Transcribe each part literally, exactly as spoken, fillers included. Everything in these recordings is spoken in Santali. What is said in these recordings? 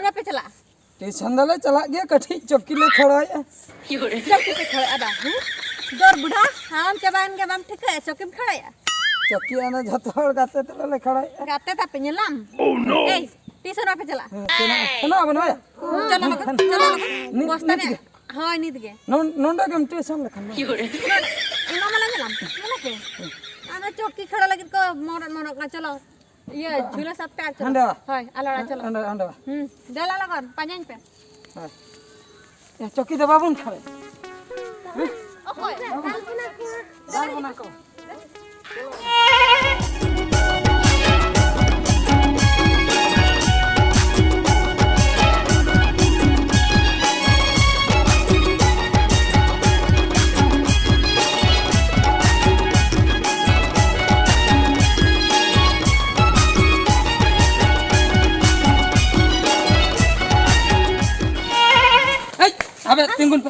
ᱵᱟᱯᱮ ᱪᱟᱞᱟᱜᱼᱟ? ᱴᱤᱭᱩᱥᱚᱱ ᱫᱚᱞᱮ ᱪᱟᱞᱟᱜ ᱜᱮᱭᱟ, ᱠᱟᱹᱴᱤᱡ ᱪᱚᱠᱤ ᱞᱮ ᱠᱷᱟᱲᱟᱭᱮᱜᱼᱟ᱾ ᱪᱚᱠᱤ ᱯᱮ ᱠᱷᱟᱲᱟᱭᱮᱜᱼᱟ ᱵᱟᱝ? ᱦᱮᱸ? ᱫᱚᱨ ᱵᱩᱰᱷᱟ, ᱦᱟᱲᱟᱢ ᱪᱟᱵᱟᱭᱮᱱ ᱜᱮ, ᱵᱟᱢ ᱴᱷᱤᱠᱟᱹᱭᱮᱜᱼᱟ? ᱪᱚᱠᱤᱢ ᱠᱷᱟᱲᱟᱭᱮᱜᱼᱟ? ᱪᱚᱠᱤ ᱚᱱᱟ ᱡᱷᱚᱛᱚ ᱦᱚᱲ ᱜᱟᱛᱮ ᱛᱮᱞᱮ ᱠᱷᱟᱲᱟᱭᱮᱜᱼᱟ᱾ ᱜᱟᱛᱮ ᱛᱟᱯᱮ ᱧᱮᱞᱟᱢ? ᱮᱭ, ᱴᱤᱭᱩᱥᱚᱱ ᱵᱟᱯᱮ ᱪᱟᱞᱟᱜᱼᱟ? ᱦᱮᱸ, ᱥᱮᱱᱚᱜ, ᱥᱮᱱᱚᱜ ᱟᱵᱚᱱ, ᱦᱳᱭ᱾ ᱪᱚᱞᱚ ᱞᱚᱜᱚᱱ, ᱪᱚᱞᱚ ᱞᱚᱜᱚᱱ᱾ ᱱᱤᱛ, ᱵᱚᱥᱛᱟ ᱱᱤᱛ ᱨᱮᱭᱟᱜ᱾ ᱜᱮ᱾ ᱦᱳᱭ, ᱱᱤᱛ ᱜᱮ᱾ ᱱᱚᱱ-, ᱱᱚᱰᱮ ᱜᱮᱢ ᱴᱤᱭᱩᱥᱚᱱ ᱞᱮᱠᱷᱟᱱ ᱫᱚ᱾ ᱮᱢᱟ ᱢᱟᱞᱟᱝ ᱧᱮᱞᱟᱢ, ᱢᱮᱱᱟ ᱯᱮ᱾ ᱟᱫᱚ ᱪᱚᱠᱤ ᱠᱷᱟᱲᱟ ᱞᱟᱹᱜᱤᱫ ᱠᱚ ᱢᱚᱨᱚᱜ, ᱢᱚᱨᱚᱜ ᱠᱟᱱᱟ, ᱪᱚᱞᱚ᱾ ᱤᱭᱟᱹ, ᱡᱷᱩᱞᱟᱹ ᱥᱟᱵ ᱯᱮ ᱟᱨ ᱪᱚᱞᱚ᱾ ᱦᱟᱸᱰᱮ ᱵᱟ᱾ ᱦᱳᱭ, ᱟᱞᱚ ᱚᱲᱟᱜ ᱪᱚᱞᱚ᱾ ᱦᱟᱸᱰᱮ, ᱦᱟᱸᱰᱮ ᱵᱟ᱾ ᱦᱩᱸ, ᱫᱮᱞᱟ ᱞᱚᱜᱚᱱ, ᱯᱟᱸᱡᱟᱧ ᱯᱮ᱾ ᱦᱳᱭ᱾ ᱮ, ᱪᱚᱠᱤ ᱫᱚ ᱵᱟᱵᱚᱱ ᱠᱷᱟᱲᱟᱭᱟ᱾ ᱚᱠᱚᱭ? ᱫᱟᱞ ᱵᱚᱱᱟ ᱠᱚ᱾ ᱮᱭ, ᱟᱵᱮ, ᱛᱤᱸᱜᱩᱱ ᱯᱮ᱾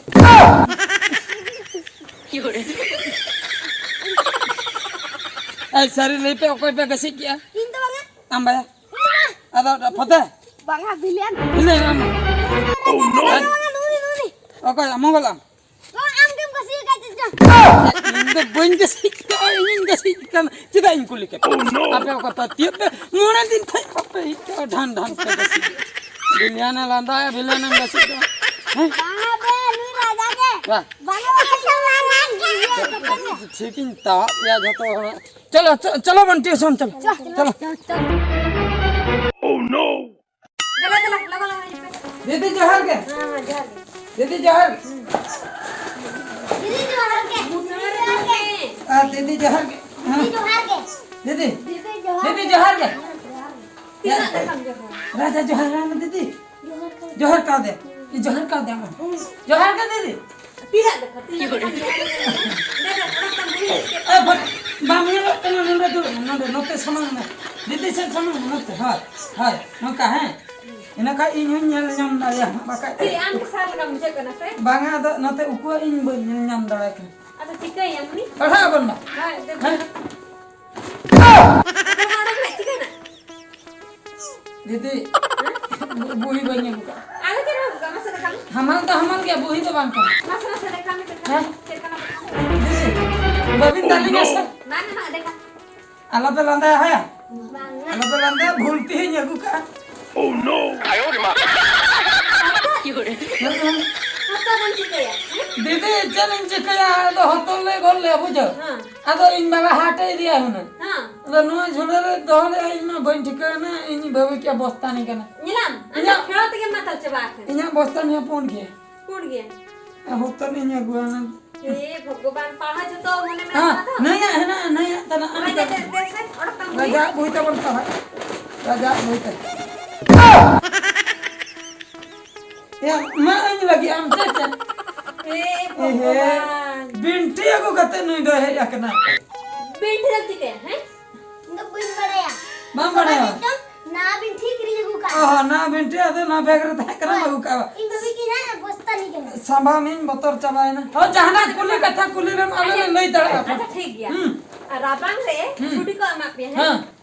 ᱮᱭ, ᱥᱟᱹᱨᱤ ᱞᱟᱹᱭ ᱯᱮ, ᱚᱠᱚᱭ ᱯᱮ ᱜᱟᱹᱥᱤᱡ ᱠᱮᱜᱼᱟ? ᱤᱧ ᱫᱚ ᱵᱟᱝᱟ᱾ ᱟᱢ ᱵᱟᱭᱟ? ᱤᱧ ᱫᱚ ᱵᱟᱝᱟ᱾ ᱟᱫᱚ ᱯᱷᱚᱛᱮ? ᱵᱟᱝᱟ, ᱵᱤᱞᱤᱭᱟᱱ᱾ ᱵᱤᱞᱤᱭᱟᱱ ᱟᱢ? ᱵᱟᱝᱟ, ᱵᱟᱝᱟ, ᱱᱩᱭ, ᱱᱩᱭ᱾ ᱚᱠᱚᱭ? ᱢᱚᱝᱜᱚᱞ ᱟᱢ? ᱚ, ᱟᱢ ᱜᱮᱢ ᱜᱟᱹᱥᱤ ᱟᱠᱟᱫ ᱪᱮᱫ ᱪᱚ? ᱤᱧ ᱫᱚ ᱵᱟᱹᱧ ᱜᱟᱹᱥᱤ ᱠᱟᱜᱼᱟ, ᱤᱧᱤᱧ ᱜᱟᱹᱥᱤ ᱠᱟᱱᱟ᱾ ᱪᱮᱫᱟᱜ ᱤᱧ ᱠᱩᱞᱤ ᱠᱮᱫ? ᱟᱯᱮ ᱚᱠᱟ ᱯᱮ ᱛᱤᱭᱳᱜ ᱯᱮ? ᱢᱚᱬᱮ ᱫᱤᱱ ᱠᱷᱚᱡ ᱵᱟᱯᱮ ᱦᱮᱡ ᱠᱟᱱᱟ, ᱰᱷᱟᱱ ᱰᱷᱟᱱ ᱯᱮ ᱜᱟᱹᱥᱤ᱾ ᱵᱤᱞᱤᱭᱟᱱᱮ ᱞᱟᱸᱫᱟᱭᱟ, ᱵᱤᱞᱤᱭᱟᱱᱮᱢ ᱜᱟᱹᱥᱤ ᱠᱟᱱᱟ᱾ ᱦᱮᱸ? ᱵᱟᱝᱟ ᱵᱮ, ᱱᱩᱭ ᱨᱟᱡᱟ ᱜᱮ᱾ ᱵᱟ᱾ ᱵᱟᱝᱟ, ᱵᱟᱝᱟ, ᱵᱟᱝᱟ, ᱵᱟᱝᱟ᱾ ᱴᱷᱤᱠᱤᱧ ᱛᱟᱣᱟᱜ ᱯᱮᱭᱟ ᱡᱷᱚᱛᱚ ᱦᱚᱲ᱾ ᱪᱚᱞᱚ, ᱪᱚ-, ᱪᱚᱞᱚ ᱵᱚᱱ ᱴᱤᱭᱩᱥᱚᱱ, ᱪᱚᱞᱚ᱾ ᱪᱚ, ᱪᱚᱞᱚ᱾ ᱪᱚ, ᱪᱚ, ᱪᱚ᱾ ᱫᱮᱞᱟ, ᱫᱮᱞᱟ, ᱞᱟᱜᱟ, ᱞᱟᱜᱟ, ᱦᱤᱡᱩᱜ ᱯᱮ᱾ ᱫᱤᱫᱤ ᱡᱚᱦᱟᱨ ᱜᱮ᱾ ᱦᱮᱸ, ᱦᱮᱸ, ᱡᱚᱦᱟᱨ ᱜᱮ᱾ ᱫᱤᱫᱤ ᱡᱚᱦᱟᱨ ᱜᱮ᱾ ᱫᱤᱫᱤ ᱡᱚᱦᱟᱨ ᱜᱮ᱾ ᱟᱨ ᱫᱤᱫᱤ ᱡᱚᱦᱟᱨ ᱜᱮ᱾ ᱦᱮᱸ᱾ ᱫᱤᱫᱤ ᱡᱚᱦᱟᱨ ᱜᱮ᱾ ᱫᱤᱫᱤ᱾ ᱫᱤᱫᱤ ᱡᱚᱦᱟᱨ ᱫᱤᱫᱤ ᱜᱮ᱾ ᱡᱚᱦᱟᱨ ᱜᱮ᱾ ᱛᱤᱱᱟᱹᱜ ᱫᱟᱠᱟᱢ ᱡᱚᱢᱟ? ᱨᱟᱡᱟ ᱡᱚᱦᱟᱨ ᱟᱭ ᱢᱮ ᱫᱤᱫᱤ᱾ ᱡᱚᱦᱟᱨ ᱠᱟᱣᱫᱮ᱾ ᱡᱚᱦᱟᱨ ᱠᱟᱣᱫᱮ ᱟᱢ᱾ ᱡᱚᱦᱟᱨ ᱜᱮ ᱫᱤᱫᱤ᱾ ᱛᱤᱱᱟᱹᱜ ᱫᱟᱠᱟ? ᱛᱤᱱᱟᱹᱜ ᱫᱟᱠᱟᱢ ᱡᱚᱢᱟ? ᱫᱮ, ᱫᱮ, ᱚᱱᱟ ᱠᱷᱚᱱ ᱫᱚ ᱦᱤᱡᱩᱜ ᱛᱮ᱾ ᱮ, ᱵᱟᱝ, ᱵᱟᱢ ᱧᱮᱞᱚᱜ ᱠᱟᱱᱟ, ᱱᱚᱰᱮ ᱫᱩᱲᱩᱵ ᱢᱮ, ᱱᱚᱰᱮ, ᱱᱚᱛᱮ ᱥᱟᱢᱟᱝ ᱢᱮ᱾ ᱫᱤᱫᱤ ᱥᱮᱫ ᱥᱟᱢᱟᱝ ᱢᱮ, ᱱᱚᱛᱮ, ᱦᱳᱭ, ᱦᱳᱭ, ᱱᱚᱝᱠᱟ, ᱦᱮᱸ᱾ ᱤᱱᱟᱹ ᱠᱷᱟᱡ ᱤᱧ ᱦᱚᱸᱧ ᱧᱮᱞ ᱧᱟᱢ ᱫᱟᱲᱮᱭᱟᱢᱟ, ᱵᱟᱠᱷᱟᱡ ᱪᱮᱫ, ᱟᱢ ᱜᱮ ᱥᱟᱨ ᱞᱮᱠᱟᱢ ᱵᱩᱡᱷᱟᱹᱜ ᱠᱟᱱᱟ ᱥᱮ? ᱵᱟᱝᱟ, ᱟᱫᱚ ᱱᱚᱛᱮ ᱩᱠᱩᱣᱟᱜ ᱤᱧ ᱵᱟᱹᱧ ᱧᱮᱞ ᱧᱟᱢ ᱫᱟᱲᱮᱭᱟᱜ ᱠᱟᱱᱟ᱾ ᱟᱫᱚ ᱪᱤᱠᱟᱹᱭᱟᱢ ᱩᱱᱤ? ᱯᱟᱲᱦᱟᱜ ᱟᱵᱚᱱ ᱢᱟ᱾ ᱦᱳᱭ, ᱫᱮ, ᱦᱮᱸ? ᱟᱫᱚ ᱱᱚᱣᱟ ᱚᱰᱚᱠ ᱢᱮ, ᱪᱤᱠᱟᱹᱭᱮᱱᱟ? ᱫᱤᱫᱤ, ᱵᱩ- ᱵᱩᱦᱤ ᱵᱟᱹᱧ ᱟᱹᱜᱩ ᱠᱟᱜᱼᱟ᱾ ᱟᱫᱚ ᱪᱮᱫ ᱮᱢ ᱟᱹᱜᱩ ᱠᱟᱜᱼᱟ? ᱢᱟᱥᱮ ᱫᱮᱠᱷᱟᱣ ᱢᱮ᱾ ᱦᱟᱢᱟᱞ ᱫᱚ ᱦᱟᱢᱟᱞ ᱜᱮᱭᱟ, ᱵᱩᱦᱤ ᱫᱚ ᱵᱟᱝ ᱠᱟᱱᱟ᱾ ᱢᱟᱥᱮ, ᱢᱟᱥᱮ ᱫᱮᱠᱷᱟᱣ ᱢᱮ, ᱫᱮᱠᱷᱟᱣ ᱢᱮ᱾ ᱦᱮᱸ? ᱪᱮᱫ ᱠᱟᱱᱟ ᱫᱮᱠᱷᱟᱣ ᱢᱮ᱾ ᱫᱤᱫᱤ, ᱵᱟᱹᱵᱤᱱ ᱫᱟᱞᱤᱧᱟ ᱥᱮ? ᱵᱟᱝ, ᱵᱟᱝ, ᱫᱮᱠᱷᱟᱣ᱾ ᱟᱞᱚᱯᱮ ᱞᱟᱸᱫᱟᱭᱟ, ᱦᱮᱸ? ᱵᱟᱝᱟ᱾ ᱟᱞᱚᱯᱮ ᱞᱟᱸᱫᱟᱭᱟ, ᱵᱷᱩᱞ ᱛᱮᱦᱮᱧ ᱟᱹᱜᱩ ᱠᱟᱜᱼᱟ᱾ ᱦᱮᱸ, ᱦᱮᱸ᱾ ᱦᱚᱴᱚᱜ ᱫᱚᱢ ᱪᱤᱠᱟᱹᱭᱟ? ᱫᱤᱫᱤ, ᱪᱮᱫ ᱤᱧ ᱪᱤᱠᱟᱹᱭᱟ? ᱟᱫᱚ ᱦᱚᱛᱚᱫ ᱞᱮ ᱜᱚᱫ ᱞᱮ, ᱵᱩᱡᱷᱟᱹᱣ? ᱦᱮᱸ᱾ ᱟᱫᱚ ᱤᱧ ᱵᱟᱵᱟ ᱦᱟᱴᱮ ᱤᱫᱤᱭᱟ ᱦᱩᱱᱟᱹᱝ᱾ ᱦᱮᱸ᱾ ᱟᱫᱚ ᱱᱚᱣᱟ ᱡᱷᱩᱲᱟᱹ ᱨᱮ ᱫᱚᱦᱚ ᱞᱮᱜᱼᱟ, ᱤᱧ ᱢᱟ ᱵᱟᱹᱧ ᱴᱷᱤᱠᱟᱹ ᱮᱱᱟ, ᱤᱧ ᱵᱟᱹᱵᱤ ᱠᱮ ᱵᱚᱥᱛᱟᱱᱤ ᱠᱟᱱᱟ᱾ ᱧᱮᱞᱟᱢ, ᱟᱢ ᱫᱚ ᱤᱧᱟᱹᱜ ᱠᱷᱮᱲᱚ ᱛᱮᱜᱮᱢ ᱢᱟᱛᱟᱞ ᱪᱟᱵᱟ ᱟᱠᱟᱱᱟ᱾ ᱤᱧᱟᱹᱜ ᱵᱚᱥᱛᱟᱱᱤ ᱦᱚᱸ ᱯᱩᱸᱰ ᱜᱮᱭᱟ᱾ ᱯᱩᱸᱰ ᱜᱮᱭᱟ᱾ ᱟᱨ ᱦᱚᱛᱚᱫ ᱤᱧ ᱟᱹᱜᱩᱣᱟ ᱚᱱᱟ᱾ ᱦᱮ ᱵᱷᱚᱜᱚᱵᱟᱱ, ᱯᱟᱲᱦᱟᱣ ᱡᱚᱛᱚ ᱢᱚᱱᱮ ᱢᱮᱱᱟᱜ ᱦᱮᱸ, ᱛᱟᱢᱟ ᱛᱚ? ᱱᱟᱹᱭᱟᱜ ᱦᱮᱱᱟᱜᱼᱟ, ᱱᱟᱹᱭᱟᱜ ᱛᱟᱱᱟ, ᱚᱱᱟ ᱚᱱᱟ ᱫᱮ, ᱫᱮ, ᱫᱮ, ᱥᱮ, ᱚᱰᱚᱠ ᱛᱟᱢ ᱵᱚᱦᱤ᱾ ᱨᱟᱡᱟᱜ ᱵᱚᱦᱤ ᱛᱟᱵᱚᱱ ᱯᱟᱲᱦᱟᱜ᱾ ᱨᱟᱡᱟᱜ ᱵᱚᱦᱤ ᱛᱟᱵᱚᱱ᱾ ᱮᱭᱟ, ᱢᱟ ᱤᱧ ᱞᱟᱹᱜᱤᱫ ᱟᱢ ᱪᱮᱫ ᱪᱮᱫ? ᱦᱮ ᱮᱦᱮ, ᱵᱷᱚᱜᱚᱵᱟᱱ᱾ ᱵᱤᱱᱴᱷᱤ ᱟᱹᱜᱩ ᱠᱟᱛᱮ ᱱᱩᱭ ᱫᱚᱭ ᱦᱮᱡ ᱟᱠᱟᱱᱟ᱾ ᱵᱤᱱᱴᱷᱤ ᱫᱚ ᱪᱤᱠᱟᱹᱭᱟ, ᱦᱮᱸ? ᱤᱧ ᱫᱚ ᱵᱟᱹᱧ ᱵᱟᱲᱟᱭᱟ᱾ ᱵᱟᱢ ᱵᱟᱲᱟᱭᱟ? ᱵᱟᱵᱟ ᱢᱤᱫᱴᱟᱝ ᱱᱟᱣᱟ ᱵᱤᱱᱴᱷᱤ ᱠᱤᱨᱤᱧ ᱟᱹᱜᱩ ᱠᱟᱜᱼᱟ᱾ ᱚ, ᱱᱟᱣᱟ ᱵᱤᱱᱴᱷᱤ, ᱟᱫᱚ ᱱᱚᱣᱟ ᱵᱮᱜᱽ ᱨᱮ ᱛᱟᱦᱮᱸ ᱠᱟᱱᱟ, ᱦᱳᱭ᱾ ᱟᱹᱜᱩ ᱠᱟᱜᱼᱟ᱾ ᱤᱧ ᱵᱟᱹᱵᱤ ᱠᱤᱱ ᱦᱟᱸᱜ ᱵᱚᱥᱛᱟ ᱱᱤᱡ ᱠᱟᱱᱟ᱾ ᱥᱟᱢᱵᱷᱟᱣ ᱢᱤᱧ ᱵᱚᱛᱚᱨ ᱪᱟᱵᱟᱭᱮᱱᱟ᱾ ᱦᱚᱸ, ᱡᱟᱦᱟᱱᱟᱜ ᱠᱩᱞᱤ ᱠᱟᱛᱷᱟ ᱠᱩᱞᱤ ᱨᱮᱢ ᱟᱞᱮ ᱞᱮ ᱟᱪᱪᱷᱟ, ᱞᱟᱹᱭ ᱫᱟᱲᱮᱭᱟᱜᱼᱟ᱾ ᱟᱪᱪᱷᱟ, ᱴᱷᱤᱠ ᱜᱮᱭᱟ᱾ ᱦᱩᱸ᱾ ᱟᱨ ᱨᱟᱵᱟᱝ ᱨᱮ ᱦᱩᱸ᱾ ᱪᱷᱩᱴᱤ ᱠᱚ ᱮᱢᱟᱜ ᱯᱮᱭᱟ, ᱦᱮᱸ? ᱦᱮᱸ᱾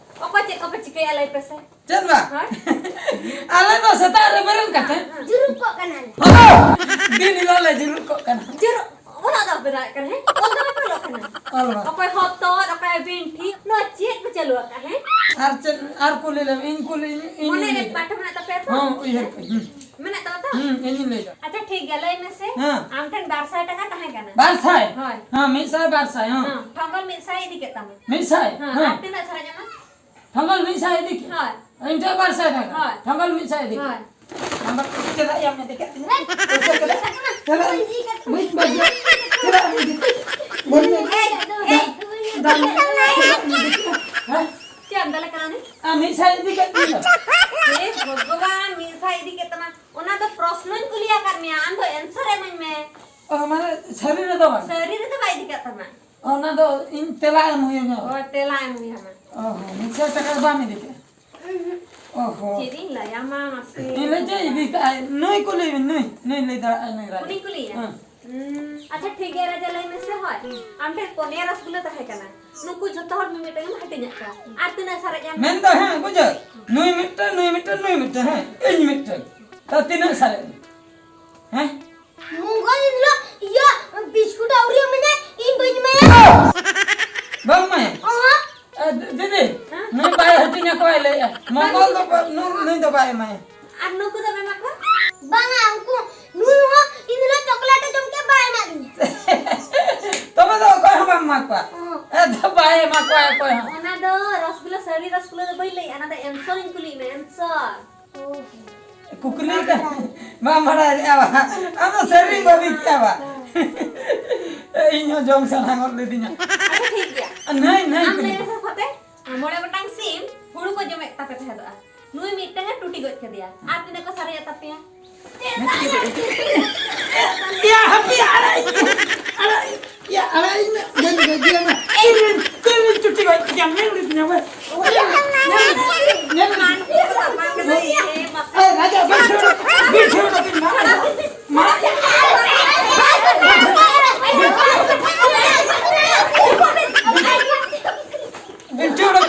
ᱚᱠᱚᱭ ᱪᱮᱫ ᱠᱚᱯᱮ ᱪᱤᱠᱟᱹᱭᱟ ᱞᱟᱹᱭ ᱯᱮᱥᱮ? ᱪᱮᱫ ᱵᱟᱝ? ᱦᱳᱭ᱾ ᱟᱞᱮ ᱫᱚ ᱥᱮᱛᱟᱜ ᱨᱮ ᱵᱮᱨᱮᱫ ᱠᱟᱛᱮ ᱡᱩᱨᱩᱜ ᱠᱚᱜ ᱠᱟᱱᱟᱞᱮ᱾ ᱦᱚᱸ! ᱫᱤᱱ ᱦᱤᱞᱳᱜ ᱞᱮ ᱡᱩᱨᱩᱜ ᱠᱚᱜ ᱠᱟᱱᱟ᱾ ᱡᱩᱨᱩᱜ? ᱚᱞᱚᱜ ᱫᱚ ᱵᱟᱯᱮ ᱫᱟᱲᱮᱭᱟᱜ ᱠᱟᱱᱟ, ᱦᱮᱸ? ᱚᱞ ᱫᱚ ᱵᱟᱯᱮ ᱚᱞᱚᱜ ᱠᱟᱱᱟ? ᱚᱞ ᱵᱟᱝ᱾ ᱚᱠᱚᱭ ᱦᱚᱛᱚᱫ, ᱚᱠᱚᱭ ᱵᱤᱱᱴᱷᱤ, ᱱᱚᱣᱟ ᱪᱮᱫ ᱯᱮ ᱪᱟᱹᱞᱩ ᱟᱠᱟᱫ, ᱦᱮᱸ? ᱟᱨ ᱪᱮᱫ, ᱟᱨ ᱠᱩᱞᱤ ᱞᱮᱢ, ᱤᱧ ᱠᱩᱞᱤ, ᱤᱧ, ᱤᱧ ᱢᱚᱱᱮ ᱨᱮ ᱞᱟᱹᱭ ᱫᱟ᱾ ᱯᱟᱴᱷ ᱢᱮᱱᱟᱜ ᱛᱟᱯᱮᱭᱟ ᱛᱚ? ᱦᱚᱸ, ᱩᱭᱦᱟᱹᱨ ᱠᱟᱜ ᱟᱹᱧ᱾ ᱦᱩᱸ᱾ ᱢᱮᱱᱟᱜ ᱛᱟᱢᱟ ᱛᱚ? ᱦᱩᱸ, ᱤᱧᱤᱧ ᱞᱟᱹᱭ ᱫᱟ᱾ ᱟᱪᱪᱷᱟ, ᱴᱷᱤᱠ ᱜᱮᱭᱟ, ᱞᱟᱹᱭ ᱢᱮᱥᱮ᱾ ᱦᱮᱸ᱾ ᱟᱢ ᱴᱷᱮᱱ ᱵᱟᱨ ᱥᱟᱭ ᱴᱟᱠᱟ ᱛᱟᱦᱮᱸ ᱠᱟᱱᱟ᱾ ᱵᱟᱨ ᱥᱟᱭ? ᱦᱳᱭ᱾ ᱦᱮᱸ, ᱢᱤᱫ ᱥᱟᱭ, ᱵᱟᱨ ᱥᱟᱭ, ᱦᱮᱸ᱾ ᱦᱮᱸ, ᱴᱷᱚᱝᱜᱚᱞ ᱢᱤᱫ ᱥᱟᱭ ᱤᱫᱤ ᱠᱮᱫ ᱛᱟᱢᱟ᱾ ᱢᱤᱫ ᱥᱟᱭ? ᱦᱮᱸ, ᱦᱮᱸ᱾ ᱟᱨ ᱛᱤᱱᱟᱹᱜ ᱥᱟᱨᱮᱡ ᱟᱢᱟ? ᱴᱷᱚᱝᱜᱚᱞ ᱢᱤᱫ ᱥᱟᱭ ᱤᱫᱤ ᱠᱮᱫ᱾ ᱦᱳᱭ᱾ ᱤᱧ ᱴᱷᱮᱱ ᱵᱟᱨ ᱥᱟᱭ ᱴᱟᱠᱟ᱾ ᱦᱳᱭ᱾ ᱴᱷᱚᱝᱜᱚᱞ ᱢᱤᱫ ᱥᱟᱭ ᱤᱫᱤ ᱠᱮᱫ᱾ ᱦᱳᱭ᱾ ᱟᱢ ᱫᱚ ᱪᱮᱫᱟᱜ ᱭᱟᱢ ᱤᱫᱤ ᱠᱮᱫ ᱛᱤᱧᱟ? ᱯᱚᱭᱥᱟ ᱪᱮᱫᱟᱜ? ᱪᱟᱞᱟᱜ᱾ ᱵᱟᱹᱧ ᱵᱟᱹᱜᱤᱭᱟ᱾ ᱪᱮᱫᱟᱜ ᱮᱢ ᱤᱫᱤ ᱠᱮᱫ? ᱵᱟᱹᱧ ᱤᱫᱤ ᱠᱮᱫ᱾ ᱮᱭ, ᱮᱭ, ᱫᱟᱢ, ᱫᱟᱢ, ᱪᱮᱫᱟᱜ ᱮᱢ ᱤᱫᱤ ᱠᱮᱫ? ᱦᱮᱸ? ᱪᱮᱫ ᱮᱢ ᱫᱟᱞᱮ ᱠᱟᱱᱟ ᱩᱱᱤ? ᱟᱢ ᱢᱤᱫ ᱥᱟᱭ ᱤᱫᱤ ᱠᱮᱫ ᱛᱤᱧ ᱫᱚ᱾ ᱮ ᱵᱷᱚᱜᱚᱵᱟᱱ, ᱢᱤᱫ ᱥᱟᱭ ᱤᱫᱤ ᱠᱮᱫ ᱛᱟᱢᱟ᱾ ᱚᱱᱟ ᱫᱚ ᱯᱨᱚᱥᱱᱚᱧ ᱠᱩᱞᱤ ᱟᱠᱟᱫ ᱢᱮᱭᱟ, ᱟᱢ ᱫᱚ answer ᱮᱢᱟᱹᱧ ᱢᱮ᱾ ᱚ, ᱢᱟᱱᱮ ᱥᱟᱹᱨᱤ ᱨᱮᱫᱚ ᱵᱟᱝ? ᱥᱟᱹᱨᱤ ᱨᱮᱫᱚ ᱵᱟᱭ ᱤᱫᱤ ᱠᱟᱜ ᱛᱟᱢᱟ᱾ ᱚᱱᱟ ᱫᱚ ᱤᱧ ᱛᱮᱞᱟ ᱮᱢ ᱦᱩᱭᱟᱹᱧᱟ᱾ ᱚ, ᱛᱮᱞᱟ ᱮᱢ ᱦᱩᱭ ᱟᱢᱟ᱾ ᱚ ᱦᱚᱸ, ᱢᱤᱫ ᱥᱟᱭ ᱴᱟᱠᱟ ᱫᱚ ᱵᱟᱢ ᱤᱫᱤ ᱠᱮᱜᱼᱟ? ᱩᱸᱦᱩᱸ᱾ ᱚ ᱦᱚᱸ᱾ ᱪᱮᱫ ᱤᱧ ᱞᱟᱹᱭᱟ ᱢᱟ ᱢᱟᱥᱮ? ᱤᱧ ᱞᱟᱹᱭ ᱪᱮᱫ ᱤᱫᱤ ᱠᱟᱜᱼᱟᱭ? ᱱᱩᱭ ᱠᱩᱞᱤ ᱵᱤᱱ, ᱱᱩᱭ, ᱱᱩᱭ ᱞᱟᱹᱭ ᱫᱟᱲᱮᱭᱟᱜᱼᱟᱭ, ᱱᱩᱭ ᱨᱟᱡᱟ᱾ ᱩᱱᱤᱧ ᱠᱩᱞᱤᱭᱮᱭᱟ? ᱦᱮᱸ᱾ ᱟᱪᱪᱷᱟ, ᱴᱷᱤᱠ ᱜᱮᱭᱟ ᱨᱟᱡᱟ, ᱞᱟᱹᱭ ᱢᱮᱥᱮ᱾ ᱦᱳᱭ, ᱟᱢ ᱴᱷᱮᱱ ᱯᱩᱱᱭᱟ ᱨᱚᱥᱜᱩᱞᱞᱟᱹ ᱛᱟᱦᱮᱸ ᱠᱟᱱᱟ, ᱱᱩᱠᱩ ᱡᱷᱚᱛᱚ ᱦᱚᱲ ᱢᱤᱢᱤᱫᱴᱟᱝ ᱮᱢ ᱦᱟᱹᱴᱤᱧᱟᱫ ᱠᱚᱣᱟ᱾ ᱟᱨ ᱛᱤᱱᱟᱹᱜ ᱥᱟᱨᱮᱡ ᱟᱢ? ᱢᱮᱱ ᱫᱚ ᱦᱮᱸ, ᱵᱩᱡᱷᱟᱹᱣ, ᱱᱩᱭ ᱢᱤᱫᱴᱟᱝ, ᱱᱩᱭ ᱢᱤᱫᱴᱟᱝ, ᱱᱩᱭ ᱢᱤᱫᱴᱟᱝ, ᱦᱮᱸ, ᱤᱧ ᱢᱤᱫᱴᱟᱝ᱾ ᱛᱚ ᱛᱤᱱᱟᱹᱜ ᱥᱟᱨᱮᱡ? ᱦᱮᱸ? ᱢᱚᱝᱜᱚᱞ ᱤᱧ ᱫᱚ ᱤᱭᱟᱹ ᱵᱤᱥᱠᱩᱴ ᱟᱹᱣᱨᱤ ᱮᱢᱟᱹᱧᱟ, ᱤᱧ ᱵᱟᱹᱧ ᱮᱢᱟᱭᱟ᱾ ᱵᱟᱢ ᱮᱢᱟᱭᱟ? ᱚᱦᱚᱸ᱾ ᱮ, ᱫᱤ-, ᱫᱤᱫᱤ, ᱦᱮᱸ? ᱱᱩᱭ ᱵᱟᱭ ᱦᱟᱹᱴᱤᱧ ᱟᱠᱚᱣᱟᱭ ᱞᱟᱹᱭᱮᱜᱼᱟ᱾ ᱢᱚᱝᱜᱚᱞ ᱫᱚ ᱵᱟ-, ᱱᱩ-, ᱱᱩᱭ ᱫᱚ ᱵᱟᱭ ᱮᱢᱟᱭᱟ᱾ ᱟᱨ ᱱᱩᱠᱩ ᱫᱚᱢ ᱮᱢᱟ ᱠᱚᱣᱟ? ᱵᱟᱝᱟ, ᱩᱱᱠᱩ, ᱱᱩᱭ ᱦᱚᱸ ᱤᱧ ᱫᱚ ᱪᱚᱠᱞᱮᱴ ᱮ ᱡᱚᱢ ᱠᱮᱫ, ᱵᱟᱭ ᱮᱢᱟ ᱫᱤᱧᱟ᱾ ᱛᱚᱵᱮ ᱫᱚ ᱚᱠᱚᱭ ᱦᱚᱸ ᱵᱟᱢ ᱮᱢᱟ ᱠᱚᱣᱟ᱾ ᱚᱦᱚᱸ᱾ ᱮ, ᱫᱚ ᱵᱟᱭ ᱮᱢᱟ ᱠᱚᱣᱟ ᱚᱠᱚᱭ ᱦᱚᱸ᱾ ᱚᱱᱟ ᱫᱚ ᱨᱚᱥᱜᱩᱞᱞᱟᱹ, ᱥᱟᱹᱨᱤ ᱨᱚᱥᱜᱩᱞᱞᱟᱹ ᱫᱚ ᱵᱟᱹᱧ ᱞᱟᱹᱭᱮᱜᱼᱟ, ᱚᱱᱟ ᱫᱚ answer ᱤᱧ ᱠᱩᱞᱤᱭᱮᱫ ᱢᱮ, answer᱾ ᱠᱩᱠᱞᱤ ᱠᱟᱱᱟ᱾ ᱵᱟᱢ ᱵᱟᱲᱟᱭ ᱞᱮᱜᱼᱟ ᱵᱟ? ᱟᱢ ᱫᱚ ᱥᱟᱹᱨᱤ ᱵᱟᱹᱵᱤ ᱠᱮᱜᱼᱟ ᱵᱟ? ᱤᱧ ᱦᱚᱸ ᱡᱚᱢ ᱥᱟᱱᱟ ᱜᱚᱫ ᱞᱤᱫᱤᱧᱟ᱾ ᱟᱪᱪᱷᱟ, ᱴᱷᱤᱠ ᱜᱮᱭᱟ᱾ ᱱᱟᱹᱭ, ᱱᱟᱹᱭ ᱟᱢ ᱠᱩᱞᱤ᱾ ᱢᱮᱱ ᱠᱟᱛᱷᱟ ᱛᱮ, ᱢᱚᱬᱮ ᱜᱚᱴᱟᱝ ᱥᱤᱢ ᱦᱩᱲᱩ ᱠᱚ ᱡᱚᱢᱮᱫ ᱛᱟᱯᱮ ᱛᱟᱦᱮᱸᱫᱚᱜᱼᱟ, ᱱᱩᱭ ᱢᱤᱫᱴᱟᱝ ᱮ ᱴᱩᱴᱤ ᱜᱚᱡ ᱠᱮᱫᱮᱭᱟ, ᱟᱨ ᱛᱤᱱᱟᱹᱜ ᱠᱚ ᱥᱟᱨᱮᱡ ᱮᱱ ᱛᱟᱯᱮᱭᱟ? ᱭᱟ, ᱦᱟᱯᱮ, ᱟᱲᱟᱜ ᱤᱧ, ᱟᱲᱟᱜ ᱤᱧ, ᱭᱟ, ᱟᱲᱟᱜ ᱤᱧ ᱢᱮ, ᱵᱟᱹᱧ ᱜᱚᱡᱮᱭᱟ ᱢᱟ᱾ ᱤᱧ ᱨᱮᱱ, ᱤᱧ ᱨᱮᱱ ᱪᱩᱴᱤ ᱜᱚᱡ ᱠᱮᱫᱮᱭᱟ, ᱧᱮᱞ ᱞᱤᱫᱤᱧᱟ ᱵᱟ? ᱧᱮᱞ, ᱧᱮᱞ, ᱧᱮᱞ, ᱮᱭ, ᱨᱟᱡᱟ, ᱵᱟᱹᱧ ᱴᱷᱮᱲᱚᱜ, ᱵᱟᱹᱧ ᱴᱷᱮᱲᱚᱜ ᱠᱟᱹᱧ, ᱢᱟ, ᱢᱟ᱾ ᱵᱟᱹᱧ ᱴᱷᱮᱲᱚᱜ᱾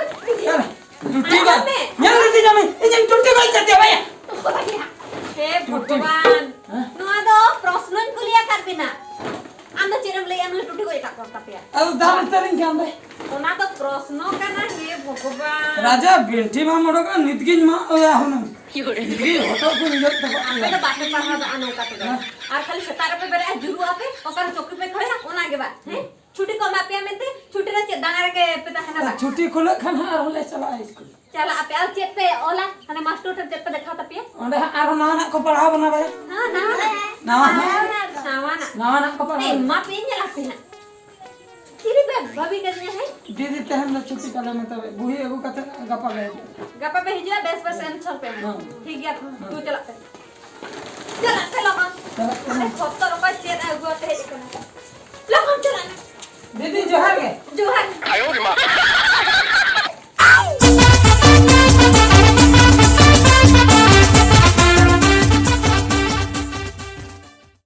ᱪᱩᱴᱤ ᱜᱚᱡ, ᱧᱮᱞ ᱞᱤᱫᱤᱧᱟ ᱢᱮ, ᱤᱧᱤᱧ ᱪᱩᱴᱤ ᱜᱚᱡ ᱠᱮᱫᱮᱭᱟ ᱵᱟᱭᱟ᱾ ᱦᱮ ᱵᱷᱚᱜᱚᱵᱟᱱ, ᱦᱮᱸ? ᱱᱚᱣᱟ ᱫᱚ ᱯᱨᱚᱥᱱᱚᱧ ᱠᱩᱞᱤ ᱟᱠᱟᱫ ᱵᱤᱱᱟ᱾ ᱟᱢ ᱫᱚ ᱪᱮᱫ ᱮᱢ ᱞᱟᱹᱭᱟ, ᱱᱩᱭ ᱴᱩᱴᱤ ᱜᱚᱡ ᱟᱠᱟᱫ ᱠᱚ ᱛᱟᱯᱮᱭᱟ? ᱟᱫᱚ ᱫᱟᱞ ᱩᱛᱟᱹᱨᱤᱧ ᱠᱷᱟᱱ ᱫᱚ᱾ ᱚᱱᱟ ᱫᱚ ᱯᱨᱚᱥᱱᱚ ᱠᱟᱱᱟ, ᱦᱮ ᱵᱷᱚᱜᱚᱵᱟᱱ᱾ ᱨᱟᱡᱟ, ᱵᱤᱱᱴᱷᱤ ᱢᱟ ᱢᱚᱲᱚ ᱠᱟᱱᱟ, ᱱᱤᱛ ᱜᱤᱧ ᱢᱟᱜ ᱚᱭᱟ ᱦᱩᱱᱟᱹᱝ᱾ ᱱᱤᱛ ᱜᱤᱧ ᱦᱚᱴᱚᱜ ᱠᱚᱧ ᱜᱮᱫ ᱛᱟᱠᱚᱣᱟ᱾ ᱟᱯᱮ ᱫᱚ ᱵᱟᱯᱮ ᱯᱟᱲᱦᱟᱣ ᱫᱟᱲᱮᱭᱟᱜᱼᱟ ᱱᱚᱝᱠᱟ ᱛᱮᱫᱚ᱾ ᱦᱮᱸ᱾ ᱟᱨ ᱠᱷᱟᱹᱞᱤ ᱥᱮᱛᱟᱜ ᱨᱮᱯᱮ ᱵᱮᱨᱮᱫᱼᱟ, ᱡᱩᱨᱩᱜ ᱟᱯᱮ, ᱚᱠᱟᱨᱮ ᱪᱚᱠᱨᱤ ᱯᱮ ᱠᱷᱟᱹᱲᱟ, ᱚᱱᱟ ᱜᱮ ᱵᱟᱝ, ᱦᱮᱸ? ᱪᱷᱩᱴᱤ ᱠᱚ ᱮᱢᱟ ᱯᱮᱭᱟ ᱢᱮᱱᱛᱮ, ᱪᱷᱩᱴᱤ ᱨᱮ ᱪᱮᱫ ᱫᱟᱬᱟ ᱨᱮᱜᱮ ᱯᱮ ᱛᱟᱦᱮᱱᱟ ᱵᱟᱝ? ᱪᱷᱩᱴᱤ ᱠᱷᱩᱞᱟᱹᱜ ᱠᱷᱟᱱ ᱦᱟᱸᱜ ᱟᱨᱦᱚᱸ ᱞᱮ ᱪᱟᱞᱟᱜᱼᱟ ᱤᱥᱠᱩᱞ᱾ ᱪᱟᱞᱟᱜ ᱟᱯᱮ, ᱟᱨ ᱪᱮᱫ ᱯᱮ ᱚᱞᱟ? ᱦᱟᱱᱮ ᱢᱟᱥᱴᱚᱨ ᱴᱷᱮᱱ ᱪᱮᱫ ᱯᱮ ᱫᱮᱠᱷᱟᱣ ᱛᱟᱯᱮᱭᱟ? ᱚᱸᱰᱮ ᱦᱟᱸᱜ ᱟᱨᱦᱚᱸ ᱱᱟᱣᱟᱱᱟᱜ ᱠᱚ ᱯᱟᱲᱦᱟᱣ ᱵᱚᱱᱟ ᱵᱟᱭᱟ᱾ ᱦᱮᱸ, ᱱᱟᱣᱟᱱᱟᱜ᱾ ᱱᱟᱣᱟᱱᱟᱜ᱾ ᱱᱟᱣᱟᱱᱟᱜ᱾ ᱱᱟᱣᱟᱱᱟᱜ ᱠᱚ ᱯᱟᱲᱦᱟᱣ ᱮᱭ, ᱵᱚᱱᱟ᱾ ᱢᱟ ᱯᱮ ᱧᱮᱞ ᱟᱯᱮ ᱦᱟᱸᱜ᱾ ᱪᱤᱞᱤ ᱯᱮ ᱵᱷᱟᱹᱵᱤ ᱠᱟᱫᱤᱧᱟ ᱦᱮᱸ? ᱫᱤᱫᱤ ᱛᱮᱦᱮᱧ ᱫᱚ ᱪᱷᱩᱴᱤ ᱠᱟᱞᱮ ᱢᱮ ᱛᱚᱵᱮ᱾ ᱵᱩᱦᱤ ᱟᱹᱜᱩ ᱠᱟᱛᱮ ᱜᱟᱯᱟ ᱞᱮ ᱦᱤᱡᱩᱜᱼᱟ᱾ ᱜᱟᱯᱟ ᱯᱮ ᱦᱤᱡᱩᱜᱼᱟ, ᱵᱮᱥ ᱵᱮᱥ answer ᱯᱮ ᱮᱢᱟ᱾ ᱦᱮᱸ᱾ ᱴᱷᱤᱠ ᱜᱮᱭᱟ, ᱦᱮᱸ᱾ ᱫᱩ ᱪᱟᱞᱟᱜ ᱯᱮ᱾ ᱪᱟᱞᱟᱜ ᱯᱮ ᱞᱚᱜᱚᱱ᱾ ᱪᱟᱞᱟᱜ ᱠᱟᱱᱟ᱾ ᱟᱨᱮ ᱵᱚᱛᱚᱨ ᱚᱠᱚᱭ ᱪᱮᱫ ᱮ ᱟᱹᱜᱩ ᱟᱛᱮ ᱦᱮᱡ ᱟᱠᱟᱱᱟ? ᱞᱚᱜᱚᱱ ᱪᱟᱞᱟᱜ ᱢᱮ᱾ ᱫᱤᱫᱤ ᱡᱚᱦᱟᱨ ᱜᱮ᱾ ᱡᱚᱦᱟᱨ᱾